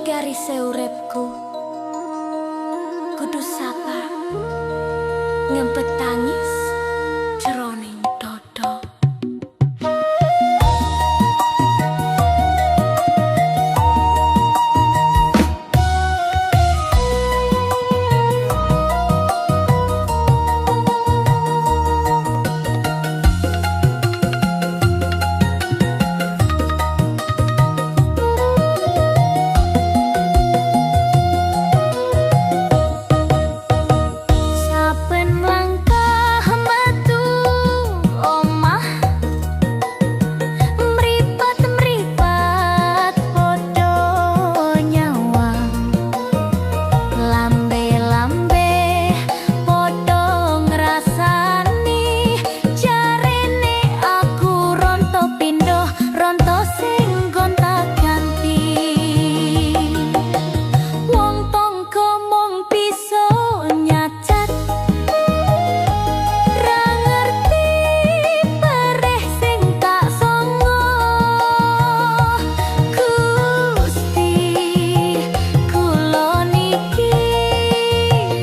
Garise uripku kudu sabar ngempet tangis jroning dodo. Saben langkah metu omah, mripat-mripat padha nyawang, lambe-lambe padha ngrasani, jarene aku ronto pindho, ronto sing gonta-ganti. Wong tangga mung bisa nyacat, ra ngerti perih sing tak sangga. Gusti, kula niki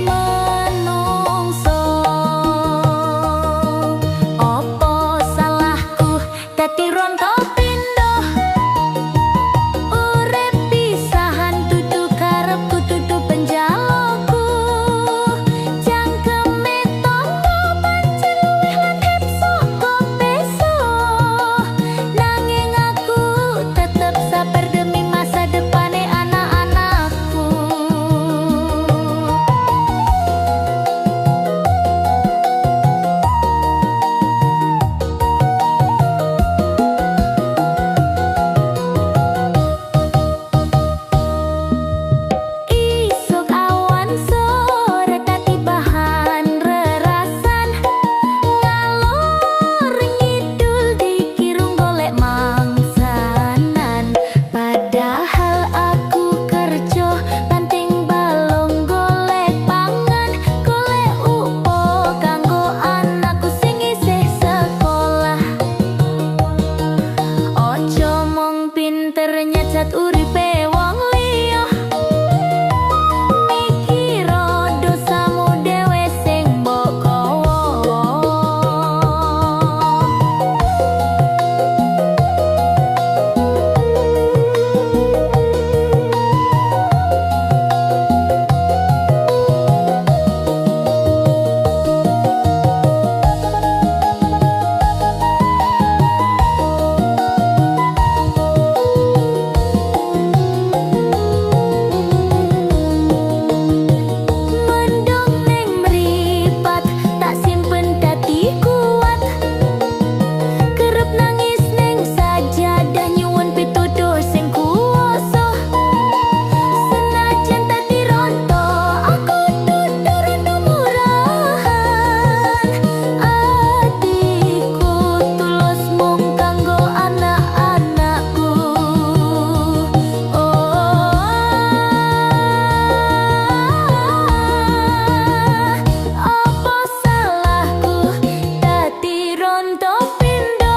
menungso, apa salahku dadi ronto pindho? Urip pisahan dudu karepku, dudu penjalukku. Cangkeme tangga pancen luwih landhep saka peso, nanging aku tetep sabar demi masa depane anak-anakku. Isuk awan sore dadi bahan rerasan, ngalor ngidul dikira golek mangsanan. Padahal aku kerja banting balung golek pangan, golek upo kanggo anakku sing isih sekolah. Ojo mung pinter nyacat uripe wong liya, mikiro dosamu dhewe sing mbok gawa. Mendung ning mripat tak simpen dadi kuat, kerep nangis ning sajadah nyuwun pituduh sing kuwasa. Senajan dadi ronto, aku dudu rondo murahan, atiku tulus mung kanggo anak-anakku. Oh, apa salahku dadi ronto pindho?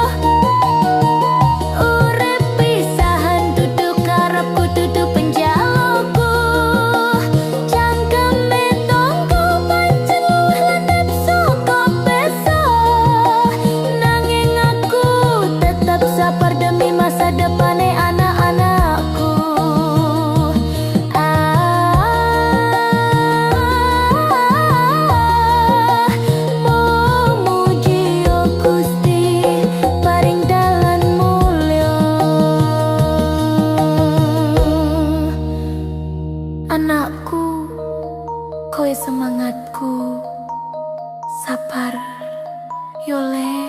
Urip pisahan dudu karepku, dudu penjalukku. Cangkeme tangga pancen luwih landhep saka peso, nanging aku tetep sabar demi masa depane anak-anakku. Ah, muji Gusti paring dalan mulya. Anakku, kowe semangatku, sabar yo le.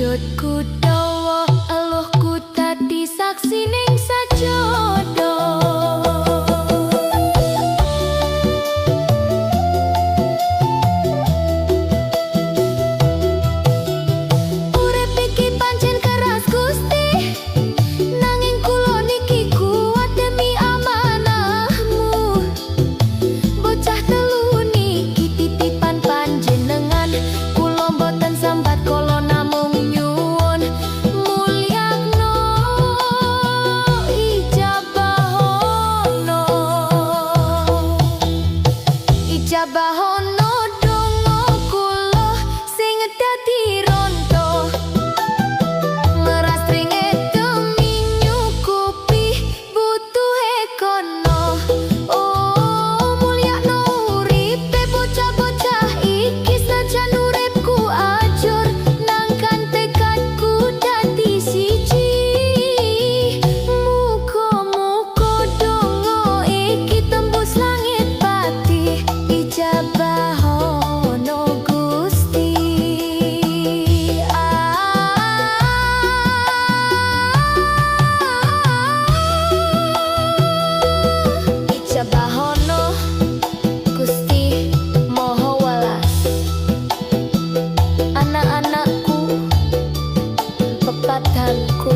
Sujudku dawa, eluhku dadi saksi ning sajodo. Urip iki pancen keras, Gusti, nanging kula niki kuat demi amanahmu. Bocah telu niki titipan panjenengan. Kula mboten sambat, kula namung nyuwun mulyakno, ijabahono, ijabahono donga kula sing dadi rondo. Meras ringet demi nyukupi butuhe kono. Oh, mulyakno uripe bocah-bocah iki. Senajan uripku ajur, nangkan tekadku dadi siji. Muga-muga donga iki tembus langit pati. Ijabahono, Gusti. Ijabahono, Gusti Moho Welas. Anak-anakku, pepadanku.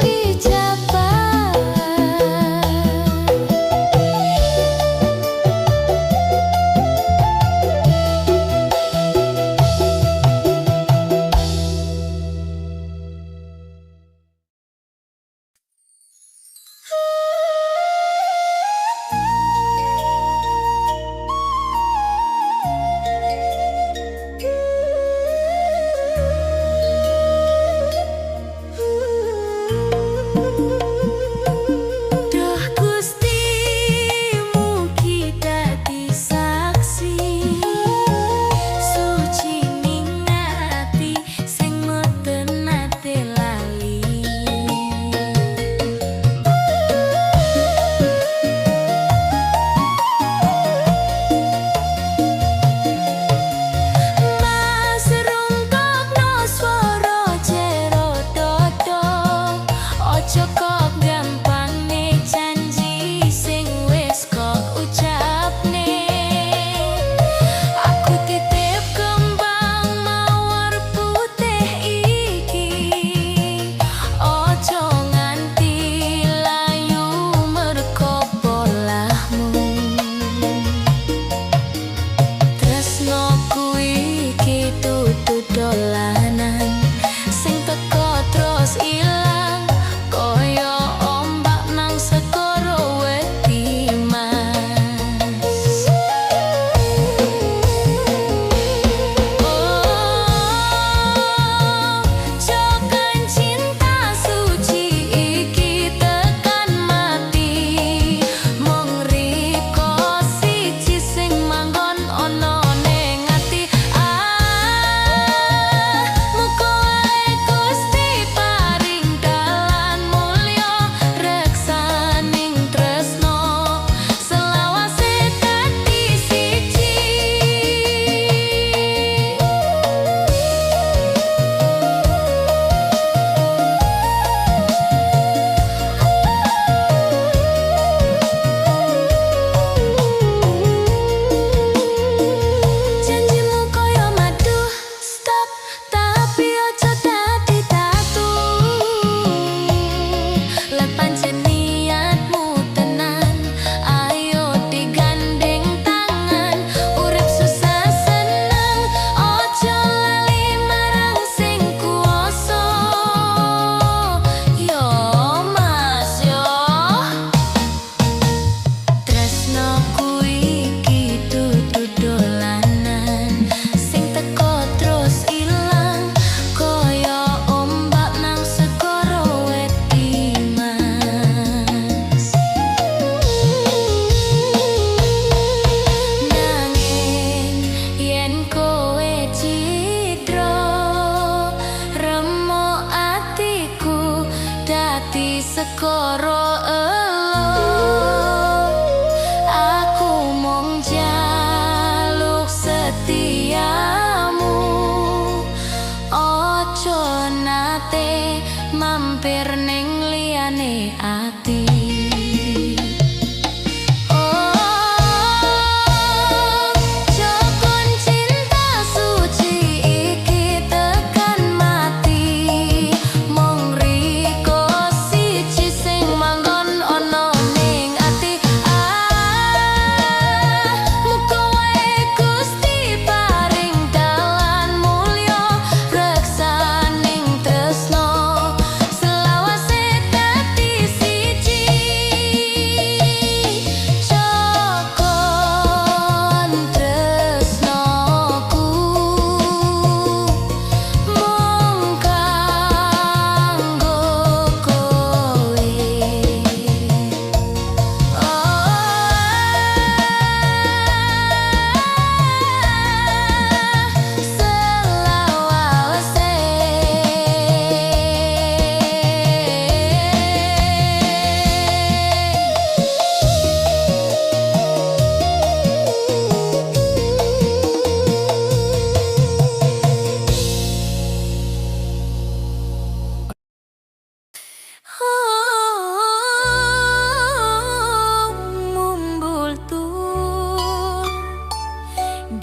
Ijabah.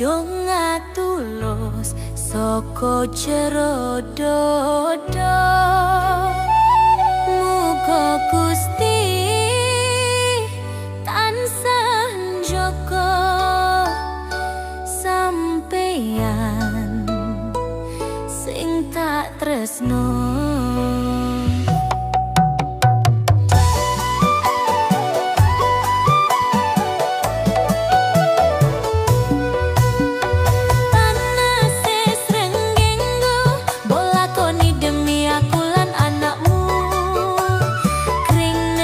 Donga tulus saka jero dodo. Muga Gusti tansah njaga sampeyan sing tak tresno. Panase srengenge mbok lakoni demi aku lan anakmu. Kring.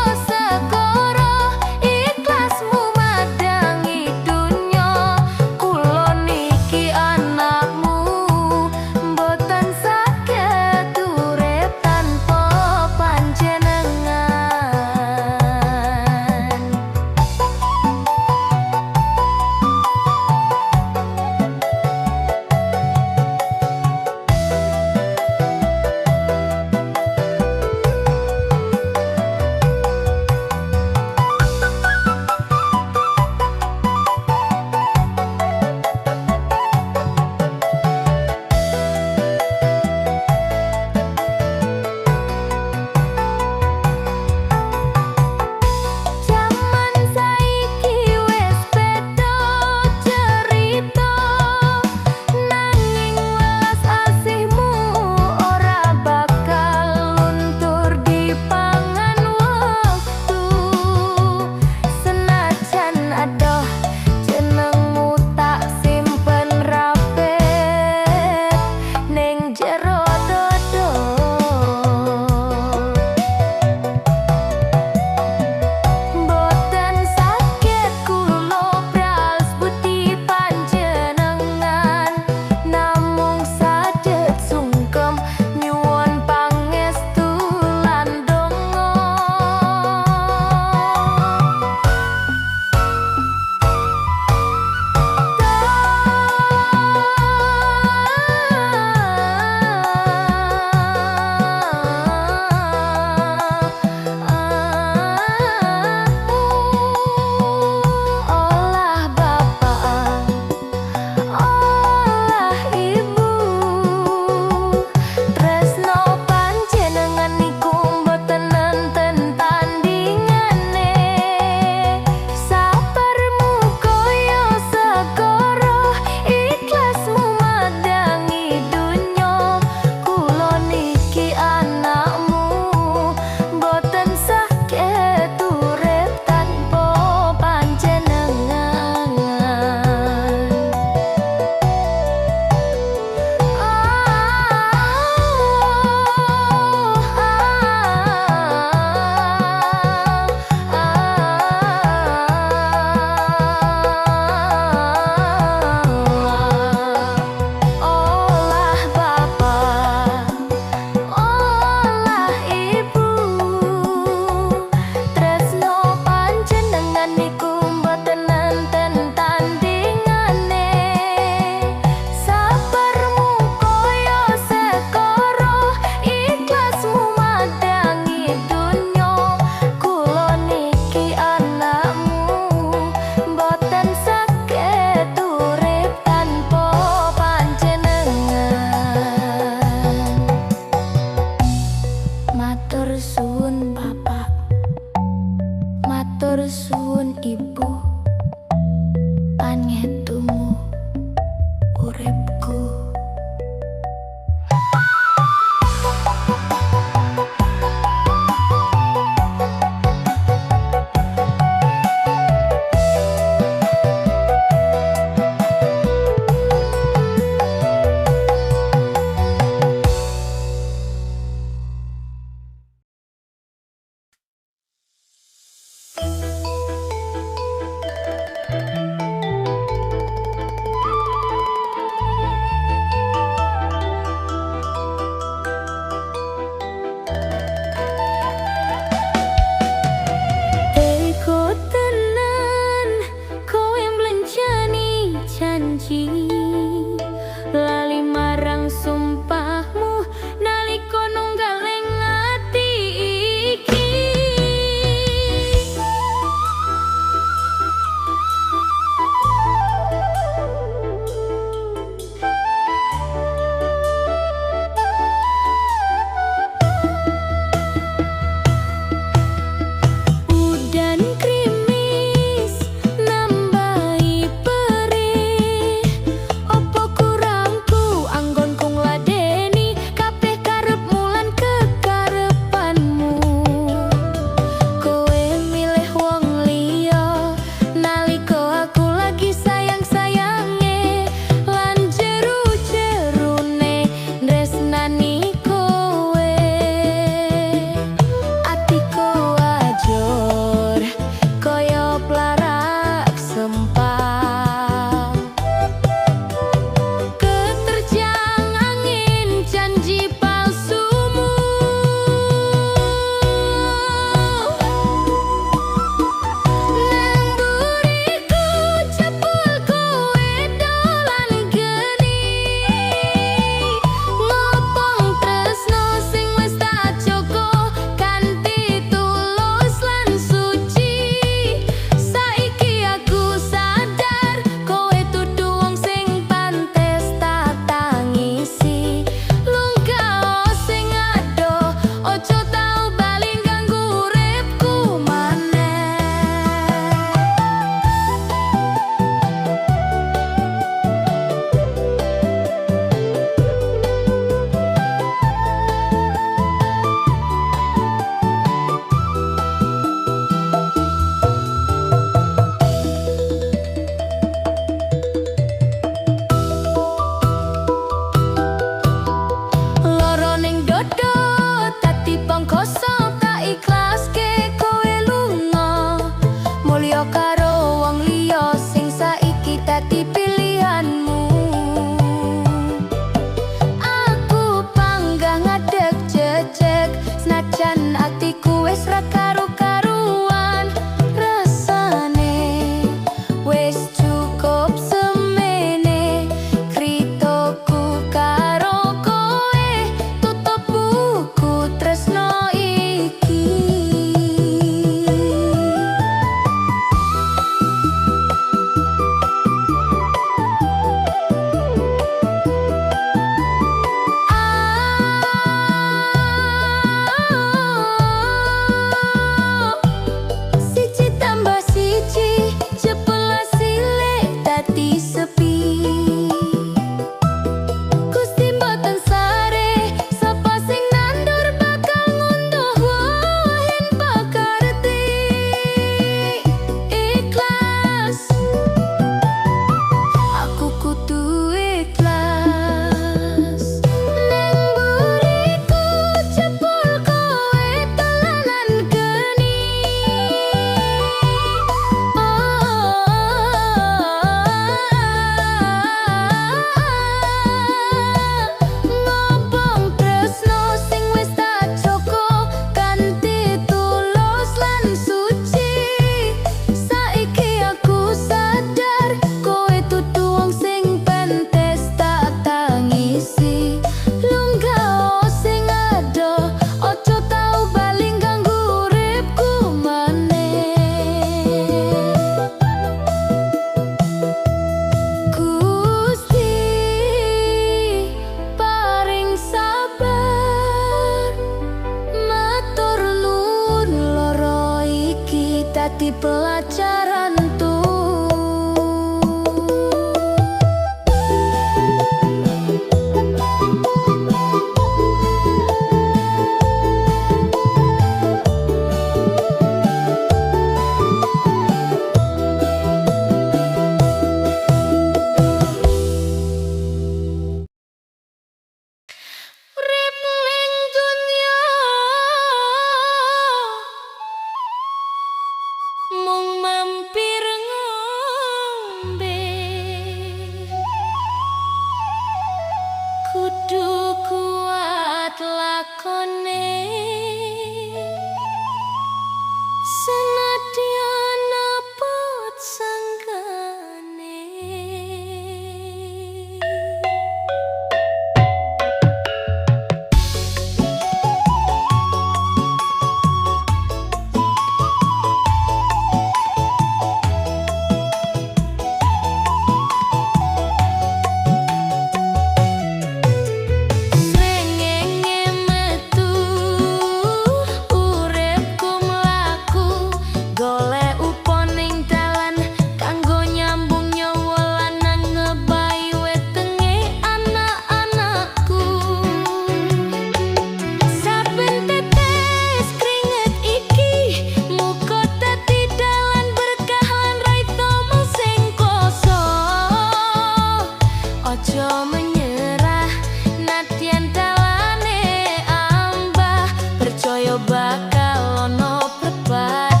Ojo menyerah, nadyan dalane amba, percaya bakal ono prepatan.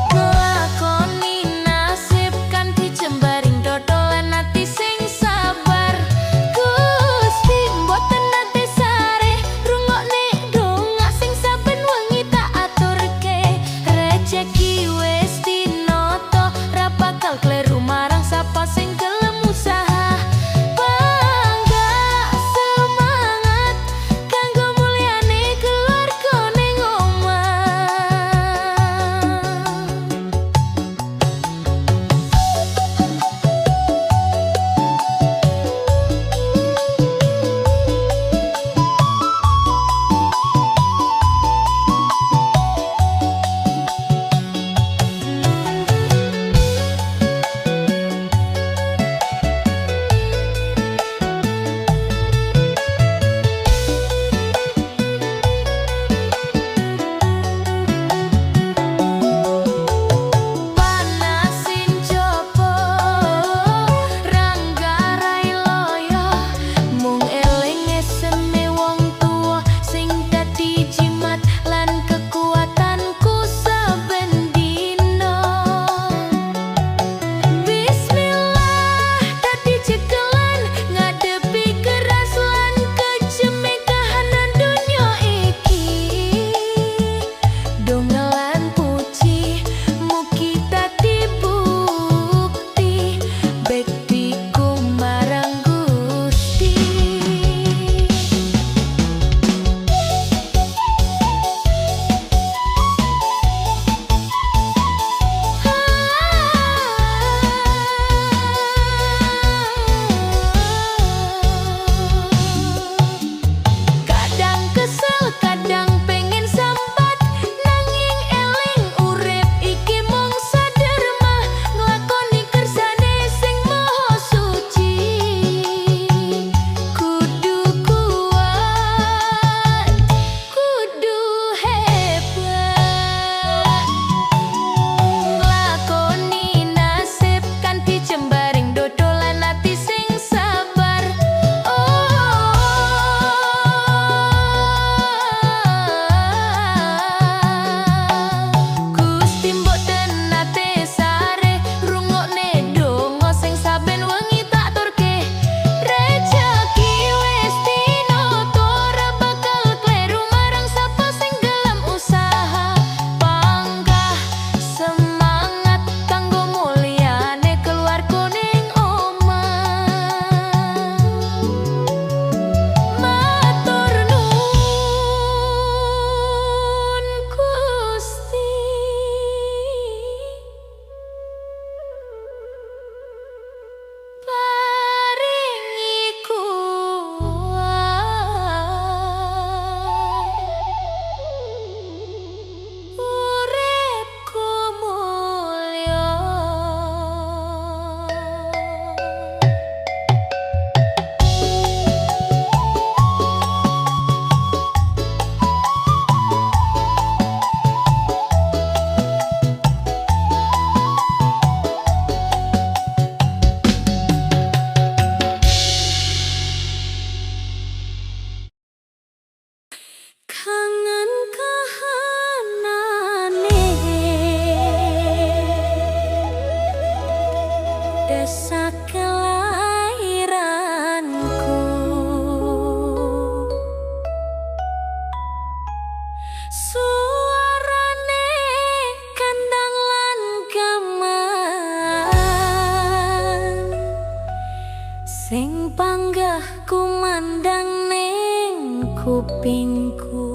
Nglakoni nasib kanthi jembaring dodo lan ati sing sabar. Gusti mboten nate sare, rungokne donga sing saben wengi tak aturke. Rejeki wis tinoto, ra bakal kleru marang sapa sing gelem usaha. Bangga semangat kanggo mulyane keluarga ning omah. Panasin jopo ranggarai loyo, mung eling eseme wong tuwa sing dadi jimat lan kekuatanku saben dina. Bismillah dadi cekelan ngadepi keras lan kejeme kahanan donya iki. Donga lan puji mugi dadi bukti bektiku marang Gusti. Kadang kesel, kadang pengen sambat, nanging eling urip iki mung saderma, nglakoni kersane sing maha suci. Kudu kuat, kudu hebat. Nglakoni nasib kanthi jembaring dodo lan ati sing sabar. Oh, Gusti mboten nate sare, rungokne donga sing saben wengi tak turke. Rejeki wis tinoto, ora bakal kleru marang sapa sing gelem usaha. Panggah semangat kanggo mulyane keluarga ning omah. Matur nuwun Gusti. Paringi kuat, uripku mulya. Kangen kahanane desa kelahiranku, suarane kandang lan gaman sing panggah kumandang ning kupingku.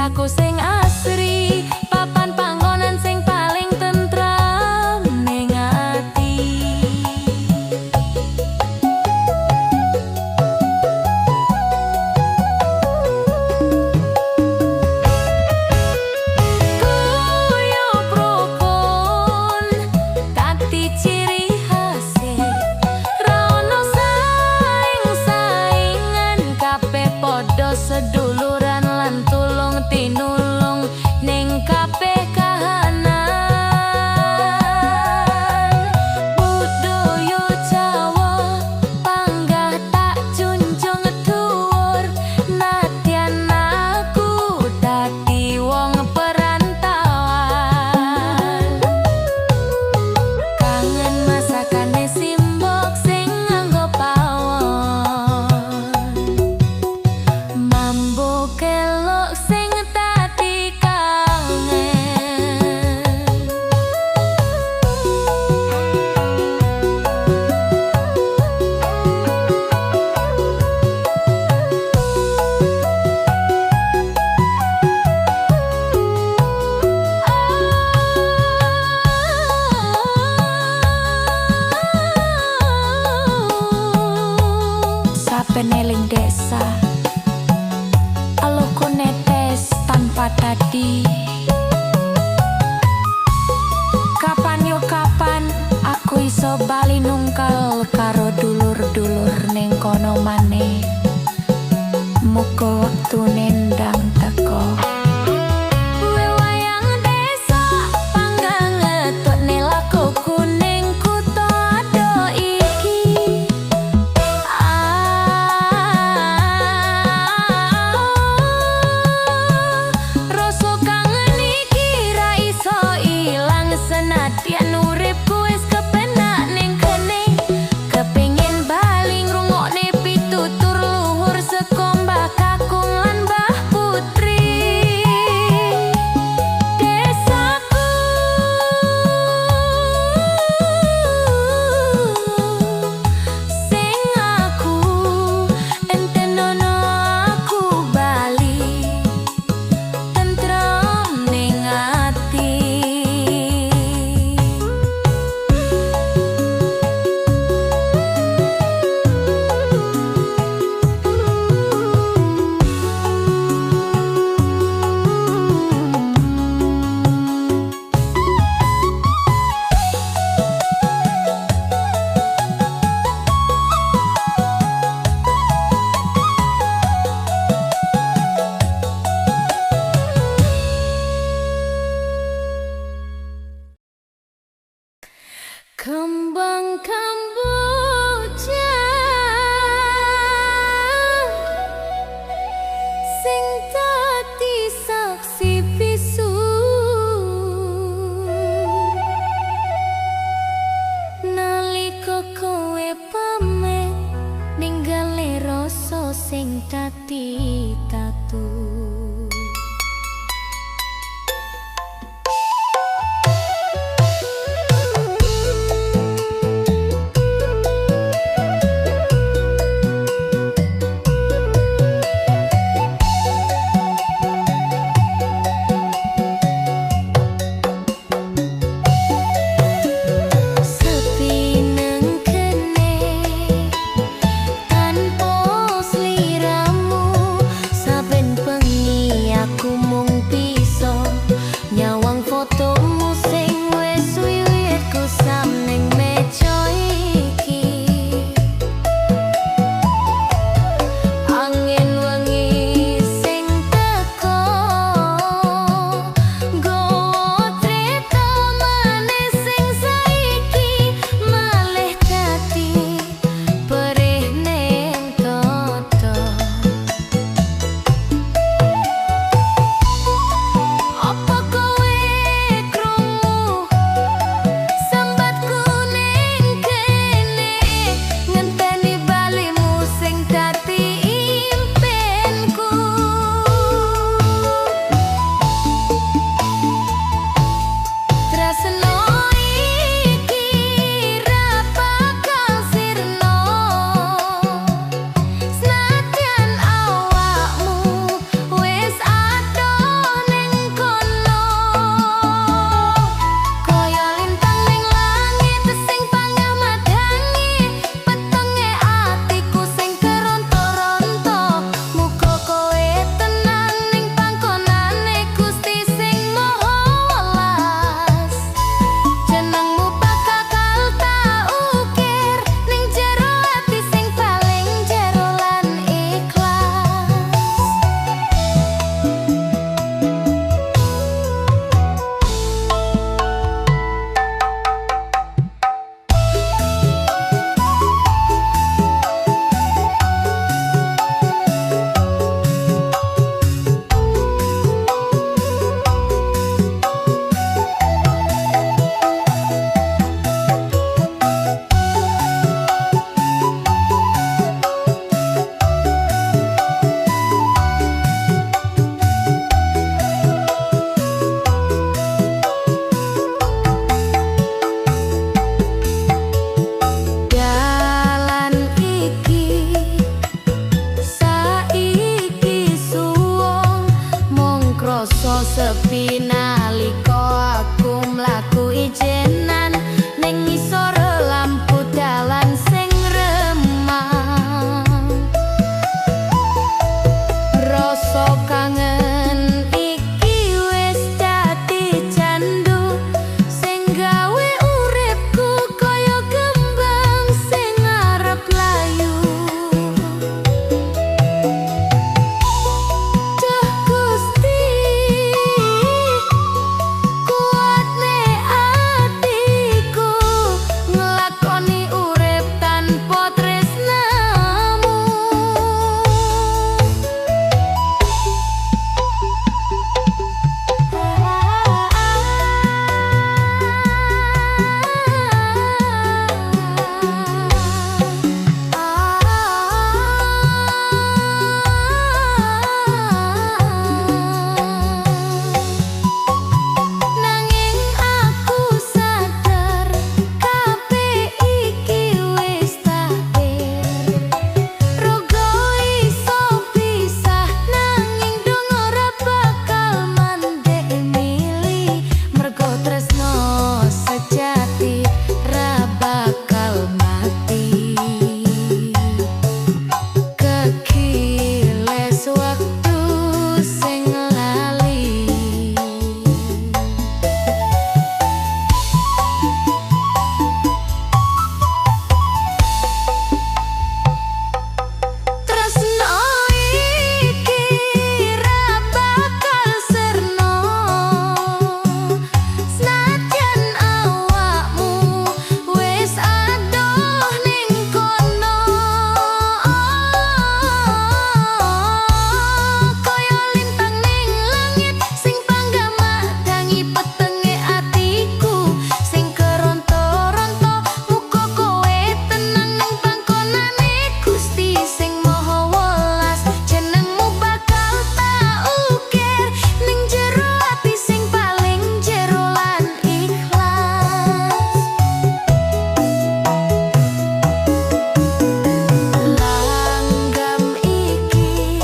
Desaku sing asri, papan panggonan sing paling tentram ning ati. Guyub rukun dadi ciri khase, ra ono saing-saingan, kabeh padha seduluran lan tulung tinulung ning kabeh kahanan. Budaya Jawa panggah tak junjung dhuwur, nadyan aku dadi wong perantauan. Kangen masakane simbok sing nganggo pawon, mambu kelok sing dadi kangen. Saben eling desa, eluhku netes tanpa dadi. Kapan yo kapan aku iso bali nungkal karo dulur-dulur ning kono maneh? Muga wektune ndang teko. Wewayang desa panggah ngetutne lakuku ning kutha adoh iki. Ah, rasa kangen iki ra iso ilang, senadyan uripku wis kepenak ning kene. Kepengin bali ngrungokne pitutur luhur saka Mbah Kakung lan Mbah Putri. Desaku sing aku entenono, aku bali tentrem ning ati. Kembang kamboja sing dadi saksi bisu, nalika kowe pamit ninggale rasa sing dadi tatu. Rasa sepi nalika aku mlaku ijenan ning ngisor lampu dalan sing remang. Rasa kangen iki wis dadi candu sing gawe uripku kaya kembang sing arep layu. Duh Gusti, kuatne atiku nglakoni urip tanpa tresnamu. Nanging aku sadar kabeh iki wis takdir. Raga iso pisah nanging donga ora bakal mandek mili, mergo tresno sejati ra bakal mati. Kekiles waktu sing lali. Tresno iki ra bakal sirna, senajan awakmu wis adoh ning kono. Kaya lintang ning langit sing panggah madangi petenge atiku sing keronto-ronto. Muga kowe tenang ning panggonane Gusti sing Maha Welas. Jenengmu bakal tak ukir ning jero ati sing paling jero lan ikhlas. Langgam iki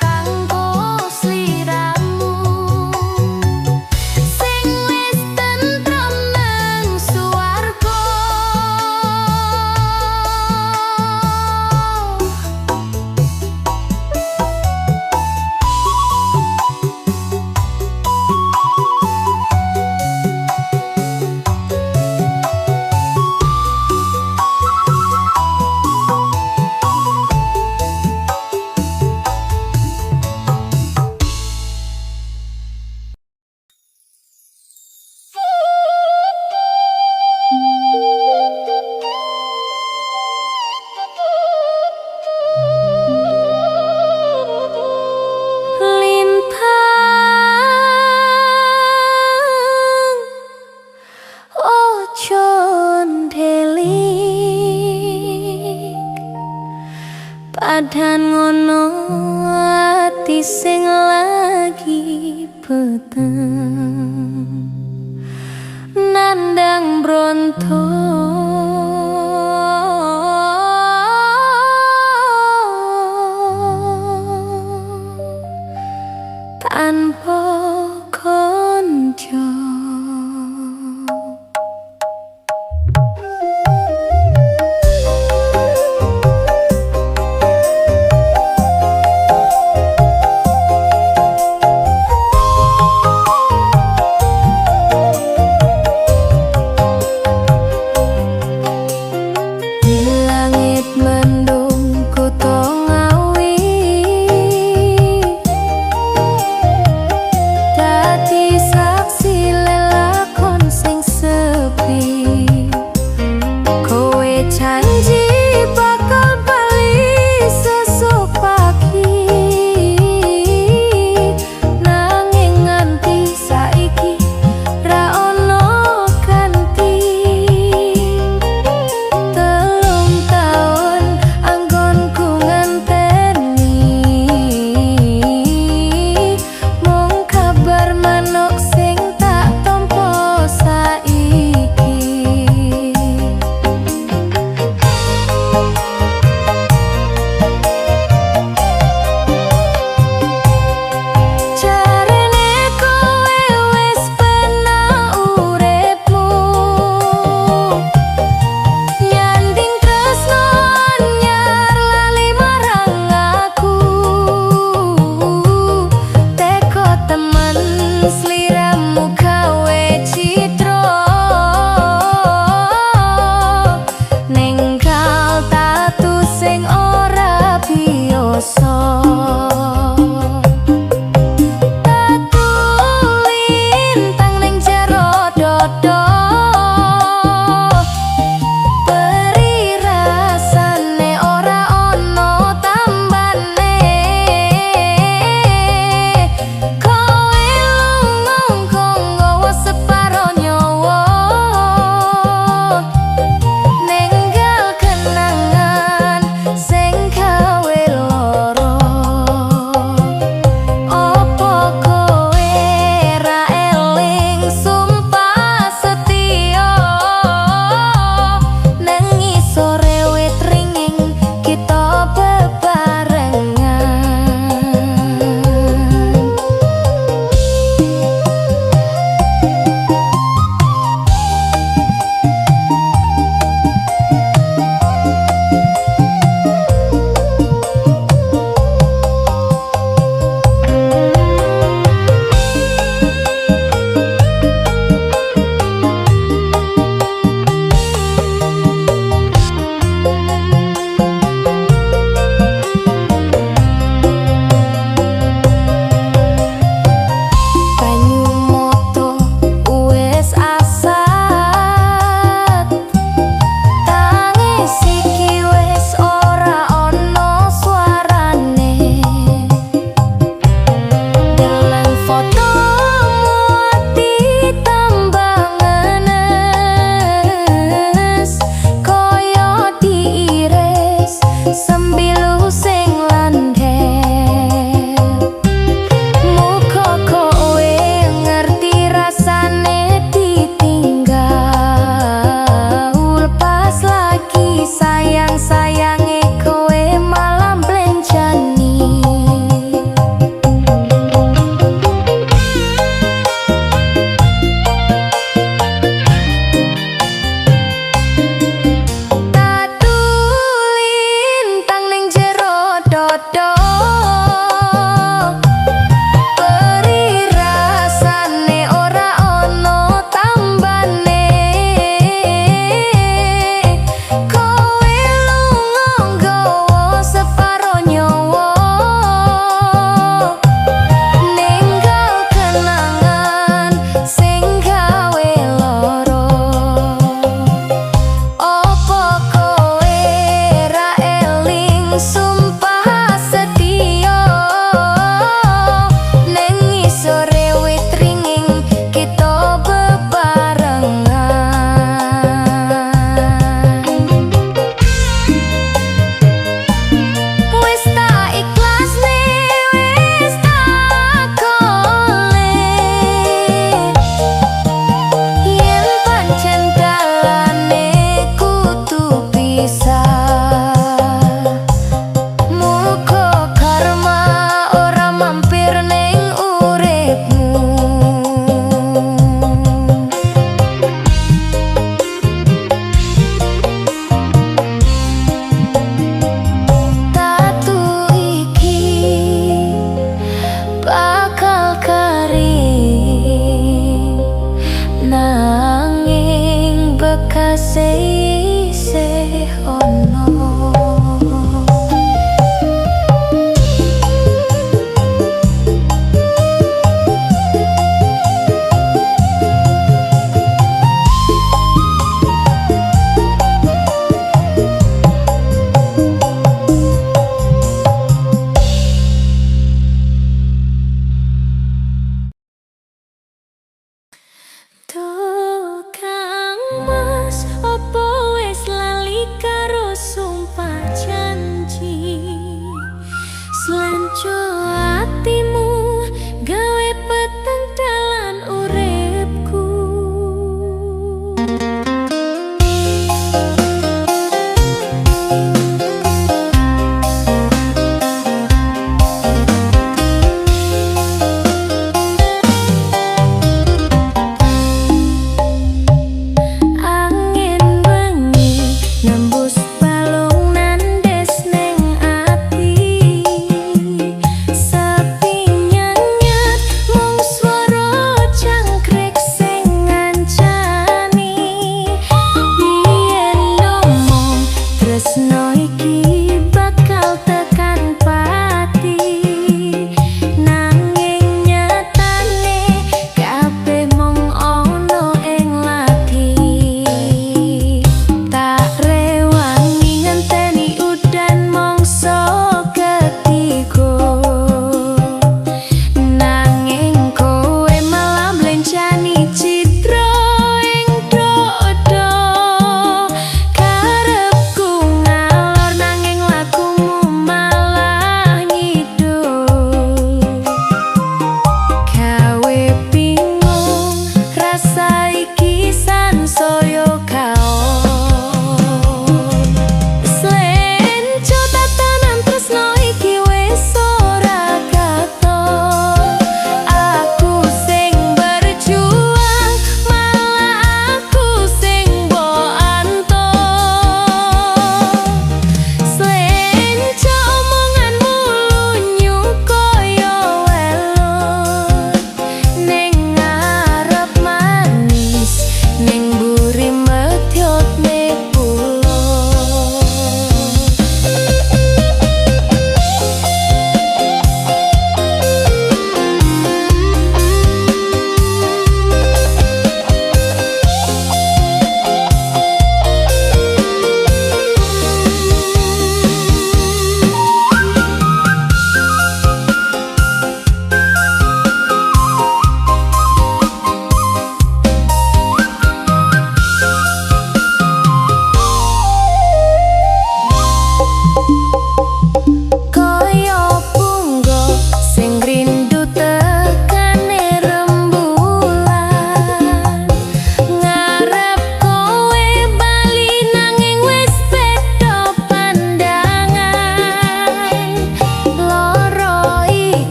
kanggo sliramu sing wis tentrem nang swarga. Lintang ojo ndelik padhan ngono ati sing lagi peteng nandang bronto. Tanpa konco.